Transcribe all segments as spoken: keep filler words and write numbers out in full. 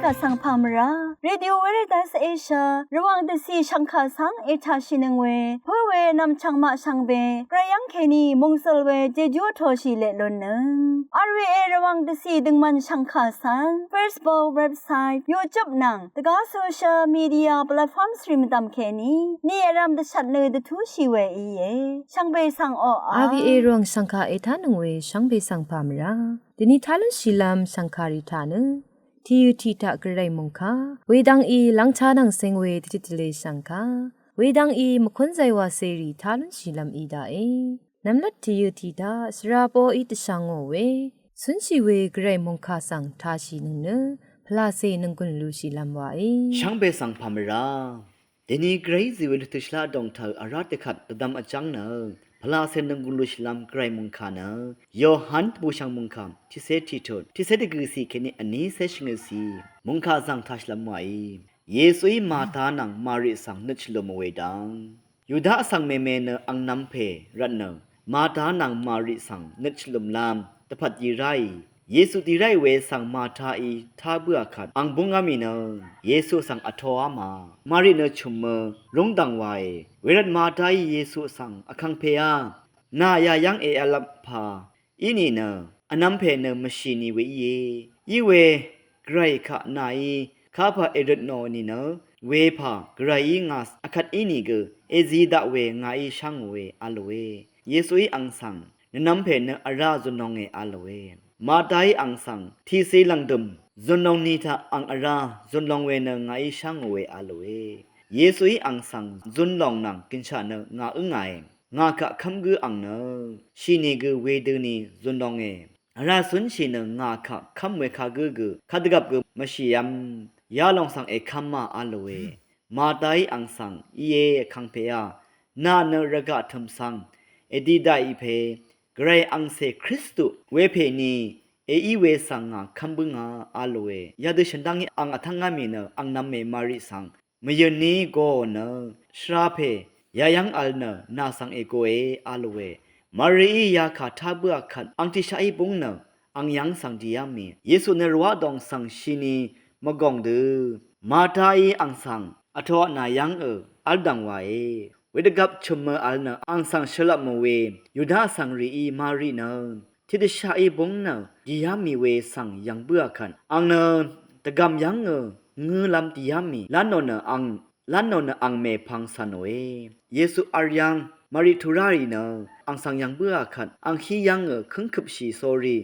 Vsvng pà mvrá Radio Veritas Asia Rvwàng dvcì shv̀ngkà svng ètàshìnøng we pǿ we nv̀mchv̀ng maq shvngbe Gvray yv́ng kèní mòngsøl we jejú vtōshì leq lúnnøng. R V A Rvwàng dvcì døngmvn shv̀ngkà svng Facebook, website, YouTube nvng dvgá social media platforms rì mvdv̀m kèní ni vrv̄m dvshvt nø dvtúshì we íe. Shvngbe svng oqà R V A Rvwàng shv̀ngkà ètánøng we shvngbe svng pà mvrá dvni tá lúnshìlv́m shv̀ngkàrì taq nø tìyø̀ tiq taq Gvray mòngkà wedvng í lv́ngchá nvng seng we dvtit dvle shv̀ngkà wedvng í mvkúnzay wàcèrì tá lúnshìlv́m í daqe. Nvmlat tìyø̀ tiq taq shvra poqí dvshvngò we cúnshì we Gvray mòngkà svng tāshìnøng nø pvlacè nònggùn lushìlv́m wàe. Shvngbe svng pà mvrá dvni Gvrayí zì we lvtø̀ shvlá dòngtaq vrá dvkvt dvdvm vjv́ng nø pvlacè nònggùn lushìlv́m Gvray mòngkà nø Yohan dvbùshv̀ng mòngkà tiqcé tiqtut tiqcé dvgø̀cì kèní vnícé shvngøtcì mòngkà zvng tāshìlv́m wàe. Yesuí Marta nvng Mari svng nøt shvlùm we dang Yuda vsvng mème nø angnv̄m pè rvtnø Marta nvng Mari svng nøt shvlùmlv́m dvpvt dì ráì. Yesu dì ráì we svng Martaí tá bǿà kvt ang búngá mì nø Yesu svng vtoá ma. Mari nø chùmø rúngdv̀ng wàe. Wervt Martaí Yesu svng vkangpèá nà yayv́ng èv̄lvp pà í nìnø vnv̄m pè nø mvshì ni we íe. Iwe Gvray kaq nàí kapà èrøtnò nìnø wepà Gvrayí ngà akvt ínìgø èzi daq we ngàí shángòe a lòe. Yesuí ang svng nvnv̄m pè nø vrá zunlonge a lòe. Martaí ang svng tìcì lv̀ngdø̀m zunlong ni taq ang vrá zunlong we nø ngàí shángòe a lòe. Yesuí ang svng zunlong nvng gønshaq nø ngà ǿngàe. Ngà kaq kv́m gǿ ang nø shì nìgø wedøni zunlonge. Vrá cúnshì nø ngà kaq kv́m we kagǿ gø kadvgvp gø mvshìv́m yalòng svng èkv́má a lòe. Martaí ang svng íe, vkangpèá nà nø rvgaq tø̀m svng èdi daqì pè Gvray angcè Kristu wepè ni èí we svng ngà kv́m bǿngà a lòe. Yadø shø̀n dv́ngí ang vtv́ngá mì nø angnv̄m mè Mari svng mvyø̀n ní goò nø shvra pè yayv́ng vl nø nà svng ègoe a lòe. Marií yakà tá bǿà kvt ang tiqshaqí búng nø ang yv́ng svng dìá mì. Yesu nø rvwá dòng svng shini mvgòng dø Martaí ang svng vtoaq nà yv́ngø v́l dv̀ng wàe. Wedvgvp chø̀mø vl nø ang svng shølvpmò we Yuda vsvng rìí Mari nø tiqdvshaqí búng nø dìá mì we svng yv̀ng bǿà kvt ang nø dvgv̀m yv́ngø ngǿlv́m dìá mì lánò nø ang lánò nø ang mèpvng cv̀nòe. Yesu v̄l yv́ng Mari turárì nø ang svng yv̀ng bǿà kvt ang hí yv́ngø kǿngkøpshì sórí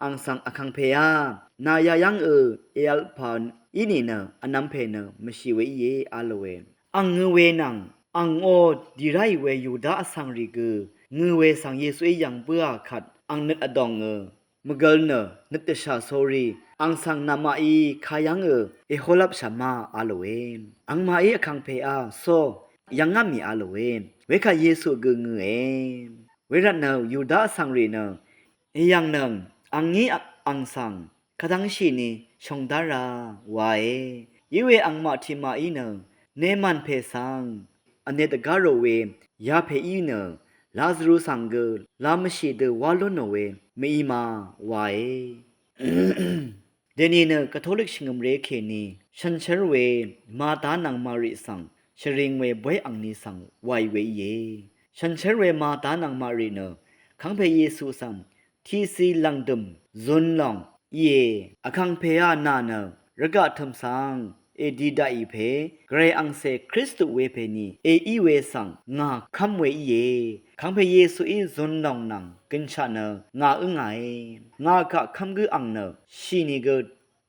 ang svng vkangpèá nà yayv́ngø èvl pà í nìnø vnv̄m pè nø mvshì we íe a lòe. Ang ngø we nvng ang ó dì ráì we Yuda vsvng rì gø ngø we svng Yesuí yv̀ng bǿà kvt ang nøt vdòngø mvgøl nø nøt dvshà sórí ang svng namaqí kayv́ngø èhólvpshà ma a lòe. Angmaqí vkangpèá só yv́ngá mì a lòe. Wekvt Yesu gø ngø̀e. Wervtnø Yuda vsvng rì nø èyv̀ngnøng angí ang svng kadv́ngshìni shòngdárā wae. Iwe angmaq tiqmaqí nø nemàn pè svng vne dvgá rò we yapè í nø Lazarus svng gø la mvshì dø wá lúnò we mv-í ma wae. Dèni nø Katolik shvngø̀mré kèní shànshér we Marta nvng Mari svng shvring we bóy angni svng wàì we íe. Shànshér we Marta nvng Mari nø kangpè Yesu svng tiqci lv̀ngdø̀m zun lòng íe. Vkangpèá nà nø rvgaq tø̀m svng èdi daqì pè Gvray angcè Kristu wepè ni èí we svng ngà kv́m we íe. Kangpè Yesuí zun lòng nvng gønshaq nø ngà ǿngàe. Ngà kaq kv́m gǿ ang nø shì nìgø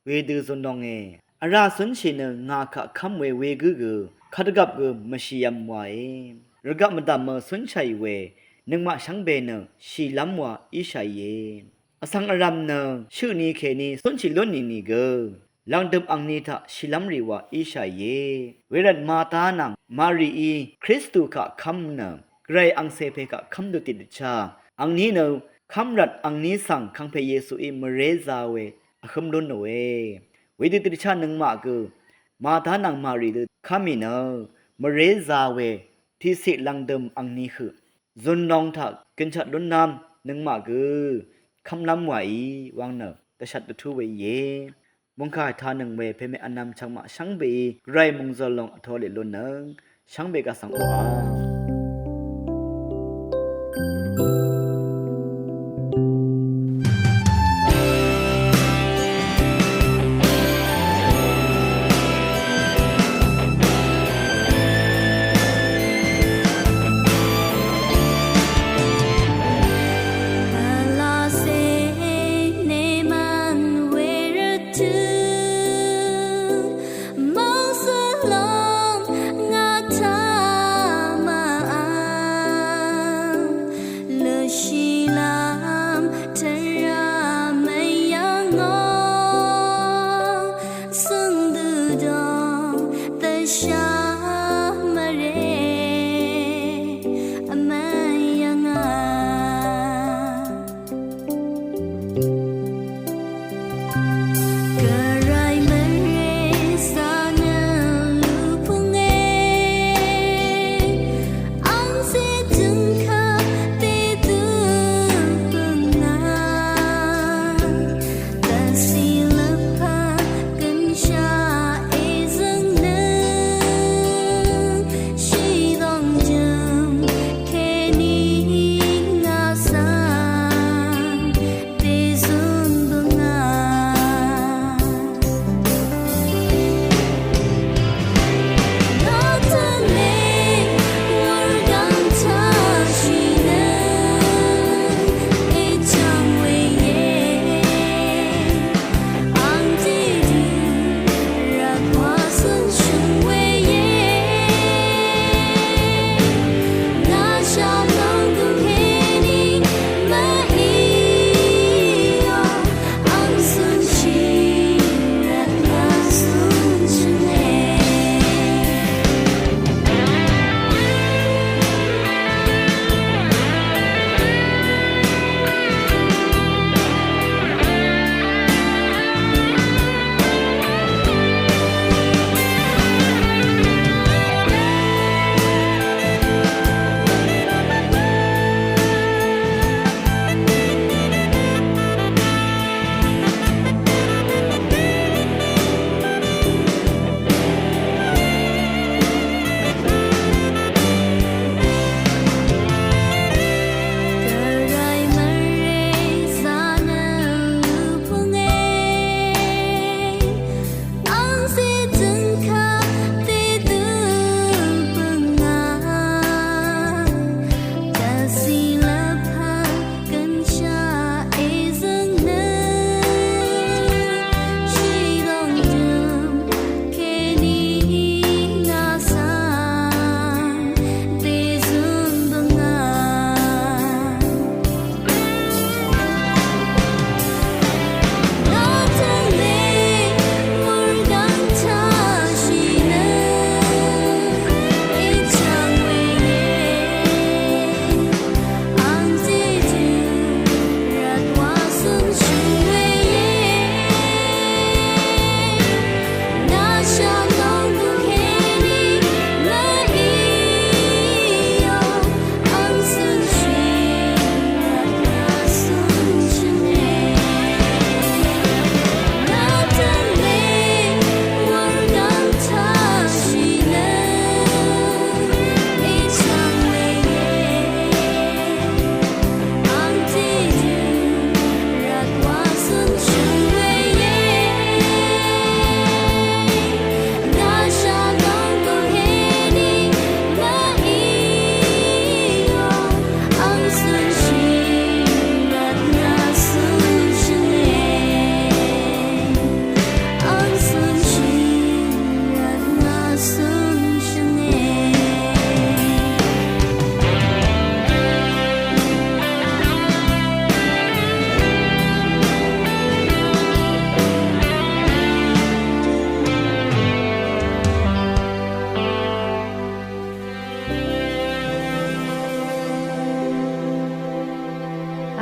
wedø zun longe. Vrá cúnshì nø ngà kaq kv́m we wegǿ gø kadvgvp gø mvshìv̄m wae. Rvgaq mvdv̀mø cúnshàì we nøngmaq shvngbe nø shìlv́m wa íshàìe. Vsvng vrv̀m nø shøq ni kèní cúnshì lún nìnìgø lv̀ngdø̀m angni taq shìlv́m rì wa íshàìe. Wervt Marta nvng Marií Kristu kaq kv́m nø Gvray angcè pè kaq kv́m dø tiqdvchá angní nø kv́m rvt angní svng kangpè Yesuí mvré zā we vhǿm lúnòe. Wedø tiqdvchá nøngmaq gø Marta nvng Mari dø kv́mì nø mvré zā we tiqciq lv̀ngdø̀m angni høq zun long taq gønshvt lúnlv́m nøngmaq gø kv́mlv́m wàí wvng nø dvshvt dvtú we íe. mungkà tánøng we peme vnvm chvngmaq shvngbeí Gvray mungzøl lòng vtolì lunnøng shvngbe gvsvng oqà.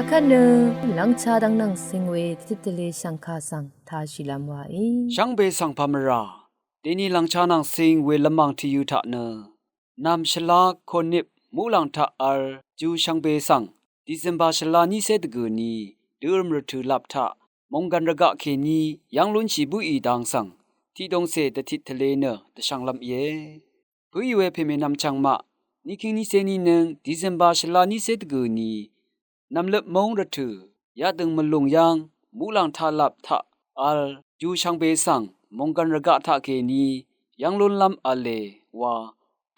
Akvt nø lvngcha dvng nvng sing we tvtip tvle shvngka svng tashìlvm wae. Shvngbe svng pamvra. Deni lvngcha nvng sing we lvmvng tvyø taq nø nvm shvla konip muqlàng taq vl ju shvngbe svng December shvla nice dvgø ni dørøm rvtø lap taq mònggv̀n rvgaq kèní yv́ng lúnshì bǿì dang svng tiqdongcè dvtit tvle nø dvshvnglv́m íe. Bǿì we pèmènvm chvngmaq, niqkíng niqcé ninøng December shvlá niqcé dvgø̀ ni, nv̀mløp móng rvtø̀, yadø̀ng mvlùng yv́ng, muqlàng taqlap taq vl, ju shvngbe svng, mònggv̀n rvgaq taqkèní, yv́ng lúnlv́m v̄le, wa,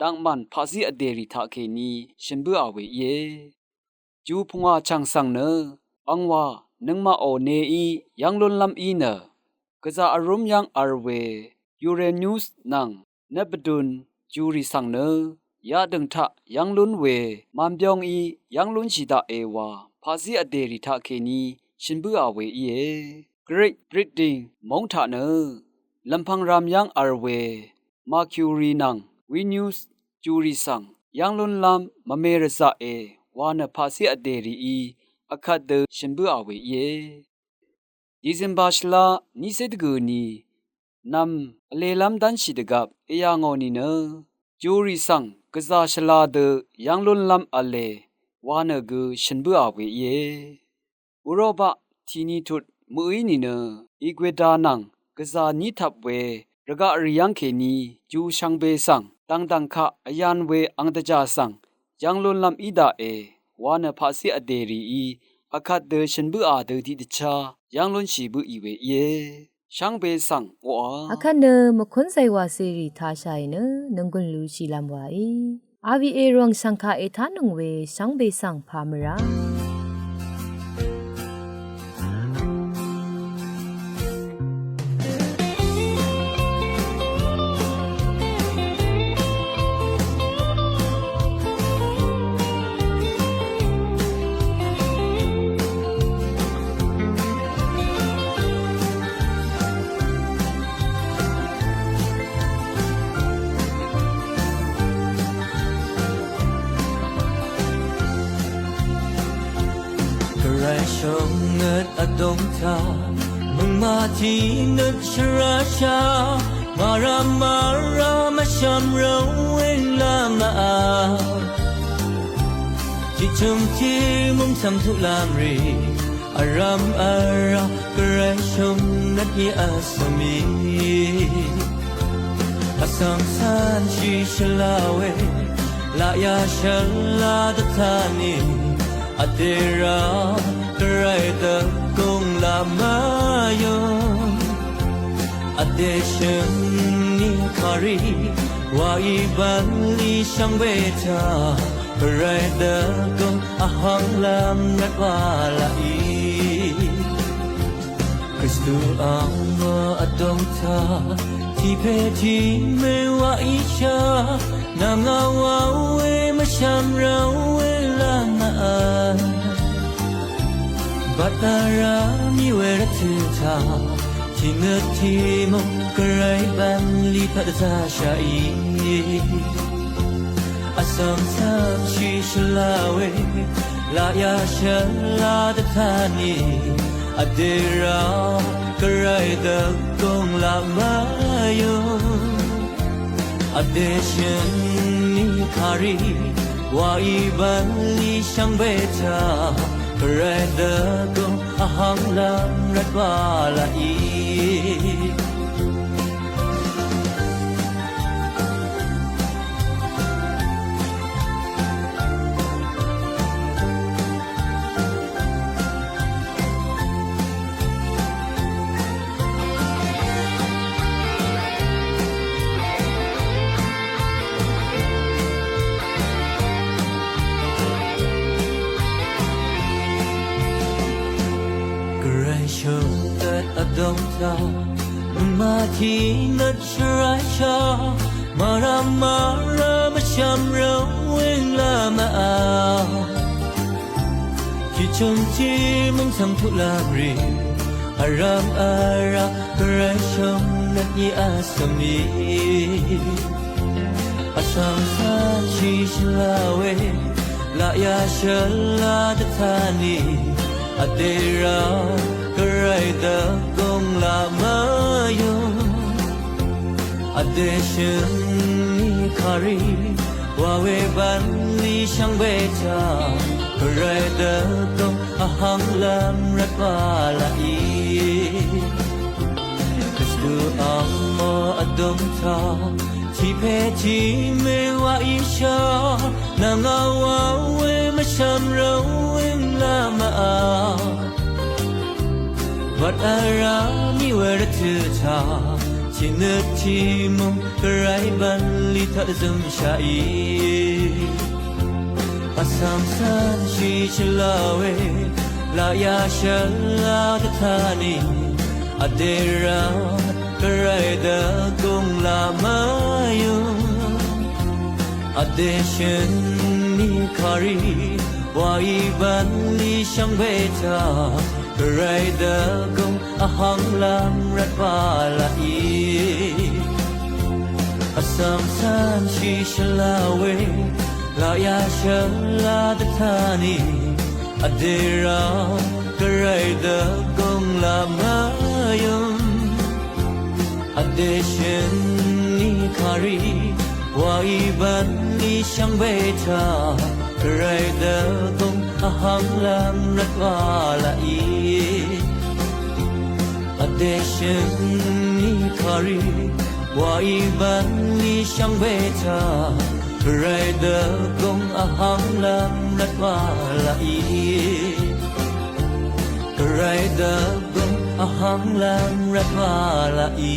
daqmàn paqzí vdèrì taqkèní, shø̀n bǿà we íe. Ju pungwà chv̀ng svng nø, angwà, nøngmaqò neí, yv́ng lúnlv́m í nø, gvzà vrúm yv́ng vl we, Uranus nvng, nvpvdun, jurì svng nø, yadø̀ng taq, yv́ng lún we, mànbyóng í, yv́ng lúnshì daqe wa, paqzí vdèrì taqkèní, shø̀n bǿà we íe. Great Britain móng taq nø, lv̀mpvng ram yv́ng vl we, Mercury nvng, Venus, jurì svng, yv́ng lúnlv́m, mvme rvzaqe, wa nø paqzí vdèrìí, vkvt dø shø̀n bǿà we íe. December shvlá niqcé dvgø̀ ni, nv̀m vlelv́m dv́nshì dvgvp, èyà ngò nìnø, jurì svng, gvzà shvla dø, yv́ng lúnlv́m v̄le, wa nø gø shø̀n bǿà we íe. Uropa tìni tut mø̀í nìnø, Ecuador nvng gvzà ní tvp we, rvgaq rì yv́ng kèní, ju shvngbe svng, dv̀ngdv̀ng kaq vyan we ang dvjà svng, yv́ng lúnlv́m í daqe, wa nø paqzí vdèrìí, vkvt dø shø̀n bǿà dø tiqdvchá, yv́ng lúnshì bǿì we íe. Shvngbe svng oqà. Vkvt nø mvkún zaywà cèrì tashàì nø, nònggùn lushìlv́m waí. R V A Rvwàng shv̀ngkà ètánøng we shvngbe svng pà mvrá. Gvray shvngøt vdòng taq, mø̀ngmà tiq nøt shvrashà, màrà màrà mvshvm rvwìng lv́m màà. Tiqchø̀m tiq mungchv̀m tuqlv́m rì, vrv̀m vrá Gvray shvngøt í vsvmì. Vsvng cv́nshì shvla we, laqyà shvla dvtá nì, vdè rá Gvray dvgùng laq mvyǿng. Vdè shø̀n nì kàrì, wàí bv̀nlì shvngbe taq, Gvray dvgùng vhvng lv́m rvt wa laqì. Kristu ang mø vdòng taq, tiq pè tiq mè wàí shà, nv̀ngà wa we mvshvm rv́m we lv́m màà. Bvt nvrá mì we rvtø̀ taq, tiq nøt tiq mùng Gvray bv̀nlì pvt dvzá shàì. Vsvng cv́nshì shvla we, laqyà shvla dvtá nì, vdè rá Gvray dvgùng laq mvyǿng. Vdè shø̀n nì kàrì, wàí bv̀nlì shvngbe taq, Gvray dvgùng vhvng lv́m rvt wa laqì. Gvray shvngøt vdòng taq, mvmà tiq nøt shvrashà, màrà màrà mvshvm rvwìng lv́m màà. Tiqchø̀m tiq mungchv̀m tuqlv́m rì, vrv̀m vrá Gvray shvngøt í vsvmì. Vsvng cv́nshì shvla we, laqyà shvla dvtá nì, vdè rá Gvray dvgùng laq mvyǿng. Vdè shø̀n nì kàrì, wa we bv̀nlì shvngbe taq, Gvray dvgùng vhvng lv́m rvt wa laqí. Kristu angmò vdùng taq tiqpè tiqmè wa íshà, nvng awa we mvshvm rvwìng lv́m a. Wat vrá mì we rvtø̀ taq tiqnøt tiqmung Gvray bv̀nlì taq zømshaqí. Vsvng cv́nshì shvla we laqyà shvla dvtaq nì, vdè rvt Gvray dvgùng laq mvyǿng. Vdè shø̀n nì kàrì wàí bv̀nlì shvngbe taq Gvray dvgùng vhvng lv́m rvt wa laqí. Vsvng cv́nshì shvla we laqyà shvla dvtaq nì, vdè rvt Gvray dvgùng laq mvyǿng. Vdè shø̀n nì kàrì wàí bv̀nlì shvngbe taq Gvray dvgùng vhvng lv́m rvt wa laqí. Vdè shø̀n nì kàrì wàí bv̀nlì shvngbe taq Gvray dvgùng vhvng lv́m rvt wa laqí. Gvray dvgùng vhvng lv́m rvt wa laqí.